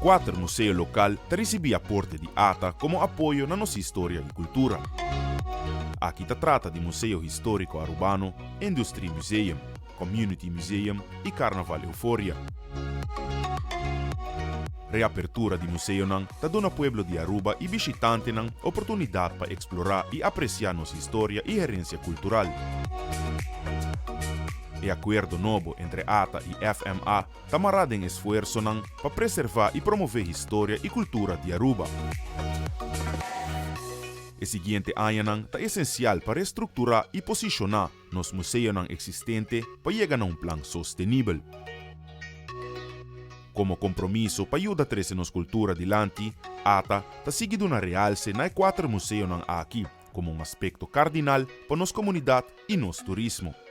Cuater museo local ta ricibi aporte di ata como apoyo na nos historia y cultura. Aki ta trata di Museo Historico Arubano, Industrie Museum, Community Museum y Carnaval Euforia. Reapertura di museonan ta duna pueblo di Aruba y bishitantenan oportunidad pa explora y aprecia nos historia y herencia cultural. E acuerdo nobo entre ata y FMA ta mará den esfuersonan pa preservá i promové historia i kultura di Aruba. E siguiente añanan ta esensial pa restrukturá i posishoná nos museonan eksistente pa yega na un plan sostenibel. Komo kompromiso pa yuda trese nos kultura dilanti, ata ta sigui duna realse na e kuater museonan aki komo un aspekto kardinal pa nos komunidat i nos turismo.